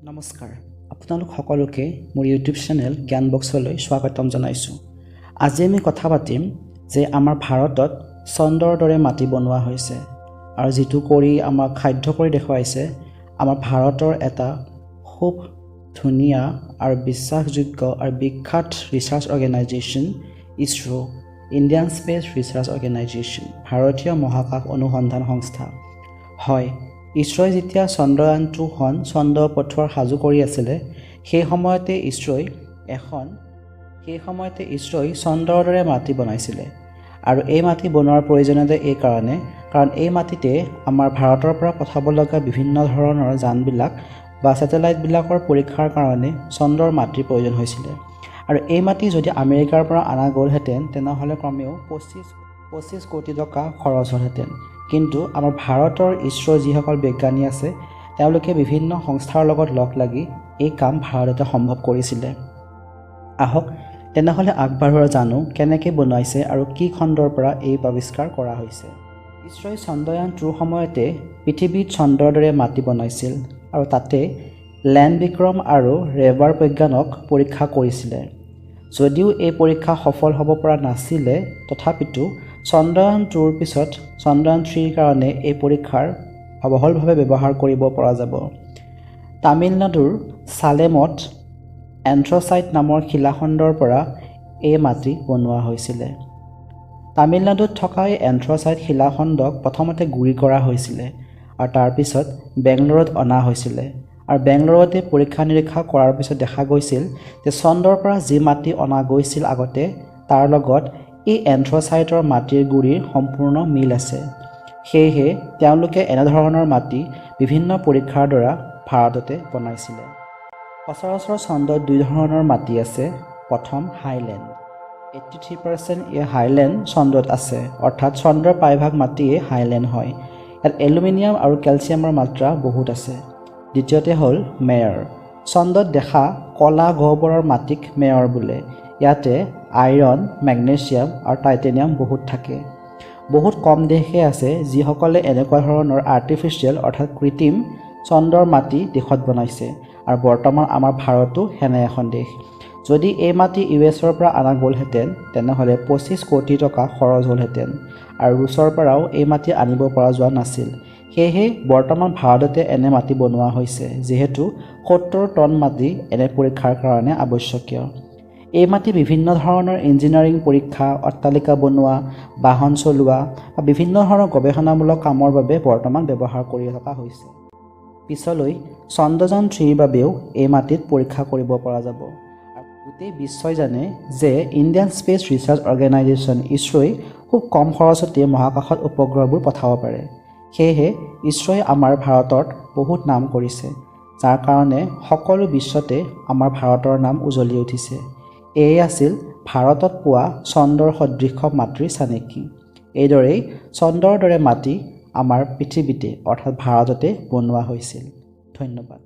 নমস্কাৰ, আপোনালোক সকলোকে মোৰ ইউটিউব চেনেল জ্ঞান বক্সলৈ স্বাগতম জনাইছোঁ। আজি আমি কথা পাতিম যে আমাৰ ভাৰতত চন্দ্ৰৰ দৰে মাটি বনোৱা হৈছে আৰু যিটো কৰি আমাক সাধ্য কৰি দেখুৱাইছে আমাৰ ভাৰতৰ এটা খুব ধুনীয়া আৰু বিশ্বাসযোগ্য আৰু বিখ্যাত research organisation ISRO', Indian space research organisation, ভাৰতীয় মহাকাশ অনুসন্ধান সংস্থা। হয়, ইছৰ'ই যেতিয়া চন্দ্ৰয়ান 2খন চন্দ্ৰ পঠোৱাৰ সাজু কৰি আছিলে, সেই সময়তে ইছৰ'ই চন্দ্ৰৰ দৰে মাটি বনাইছিলে। আৰু এই মাটি বনোৱাৰ প্ৰয়োজনীয়তা এই কাৰণে, কাৰণ এই মাটিতে আমাৰ ভাৰতৰ পৰা পঠাব লগা বিভিন্ন ধৰণৰ যানবিলাক বা ছেটেলাইটবিলাকৰ পৰীক্ষাৰ কাৰণে চন্দ্ৰৰ মাটিৰ প্ৰয়োজন হৈছিলে। আৰু এই মাটি যদি আমেৰিকাৰ পৰা অনা গ'লহেঁতেন, তেনেহ'লে কমেও 25 কোটি টকা খৰচ হ'লহেঁতেন। কিন্তু আমাৰ ভাৰতৰ ইছৰ'ৰ যিসকল বিজ্ঞানী আছে, তেওঁলোকে বিভিন্ন সংস্থাৰ লগত লগ লাগি এই কাম ভাৰততে সম্ভৱ কৰিছিলে। আহক তেনেহ'লে আগবাঢ়ো আৰু জানো কেনেকৈ বনাইছে আৰু কি খণ্ডৰ পৰা এই আৱিষ্কাৰ কৰা হৈছে। ইছৰ'ই চন্দ্ৰয়ান 2ৰ সময়তে পৃথিৱীত চন্দ্ৰৰ দৰে মাটি বনাইছিল আৰু তাতে লেণ্ড বিক্ৰম আৰু ৰেভাৰ প্ৰজ্ঞানক পৰীক্ষা কৰিছিলে। যদিও এই পৰীক্ষা সফল হ'ব পৰা নাছিলে, তথাপিতো চন্দ্ৰয়ান 2ৰ পিছত চন্দ্ৰয়ান 3ৰ কাৰণে এই পৰীক্ষাৰ বহলভাৱে ব্যৱহাৰ কৰিব পৰা যাব। তামিলনাডুৰ চালেমত এন্থ্ৰচাইট নামৰ শিলাখণ্ডৰ পৰা এই মাটি বনোৱা হৈছিলে। তামিলনাডুত থকা এই এন্থ্ৰচাইট শিলাখণ্ডক প্ৰথমতে গুড়ি কৰা হৈছিলে আৰু তাৰপিছত বেংগলোৰত অনা হৈছিলে। আৰু বেংগলোৰতে পৰীক্ষা নিৰীক্ষা কৰাৰ পিছত দেখা গৈছিল যে চন্দ্ৰৰ পৰা যি মাটি অনা গৈছিল আগতে, তাৰ লগত এই এন্থ্ৰচাইটৰ মাটিৰ গুড়িৰ সম্পূৰ্ণ মিল আছে। সেয়েহে তেওঁলোকে এনেধৰণৰ মাটি বিভিন্ন পৰীক্ষাৰ দ্বাৰা ভাৰততে বনাইছিলে। সচৰাচৰ চন্দ্ৰত দুই ধৰণৰ মাটি আছে। প্ৰথম হাইলেণ্ড। 83% এই হাইলেণ্ড চন্দ্ৰত আছে, অৰ্থাৎ চন্দ্ৰৰ প্ৰায়ভাগ মাটিয়েই হাইলেণ্ড হয়। ইয়াত এলুমিনিয়াম আৰু কেলছিয়ামৰ মাত্ৰা বহুত আছে। দ্বিতীয়তে হ'ল মেয়ৰ। চন্দ্ৰত দেখা ক'লা গহ্বৰৰ মাটিক মেয়ৰ বোলে। ইয়াতে আইৰণ, মেগনেছিয়াম আৰু টাইটেনিয়াম বহুত থাকে। বহুত কম দেশহে আছে যিসকলে এনেকুৱা ধৰণৰ আৰ্টিফিচিয়েল, অৰ্থাৎ কৃত্ৰিম চন্দ্ৰৰ মাটি দেশত বনাইছে আৰু বৰ্তমান আমাৰ ভাৰতো সেনে এখন দেশ। যদি এই মাটি ইউ এছৰ পৰা অনা গ'লহেঁতেন, তেনেহ'লে 25 কোটি টকা খৰচ হ'লহেঁতেন আৰু ৰুছৰ পৰাও এই মাটি আনিব পৰা যোৱা নাছিল। সেয়েহে বৰ্তমান ভাৰততে এনে মাটি বনোৱা হৈছে, যিহেতু 70 টন মাটি এনে পৰীক্ষাৰ কাৰণে আৱশ্যকীয়। এই মাটি বিভিন্ন ধৰণৰ ইঞ্জিনিয়াৰিং পৰীক্ষা, অট্টালিকা বনোৱা, বাহন চলোৱা বা বিভিন্ন ধৰণৰ গৱেষণামূলক কামৰ বাবে বৰ্তমান ব্যৱহাৰ কৰি থকা হৈছে। পিছলৈ চন্দ্ৰযান 3ৰ বাবেও এই মাটিত পৰীক্ষা কৰিব পৰা যাব। গোটেই বিশ্বই জানে যে ইণ্ডিয়ান স্পেচ ৰিচাৰ্চ অৰ্গেনাইজেশ্যন ইছৰ'ই খুব কম খৰচতে মহাকাশত উপগ্ৰহবোৰ পঠাব পাৰে। সেয়েহে ইছৰ'ই আমাৰ ভাৰতত বহুত নাম কৰিছে, যাৰ কাৰণে সকলো বিশ্বতে আমাৰ ভাৰতৰ নাম উজ্বলি উঠিছে। এয়ে আছিল ভাৰতত পোৱা চন্দ্ৰৰ সদৃশ মাটিৰ চানেকি। এইদৰেই চন্দ্ৰৰ দৰে মাটি আমাৰ পৃথিৱীতে, অৰ্থাৎ ভাৰততে বনোৱা হৈছিল। ধন্যবাদ।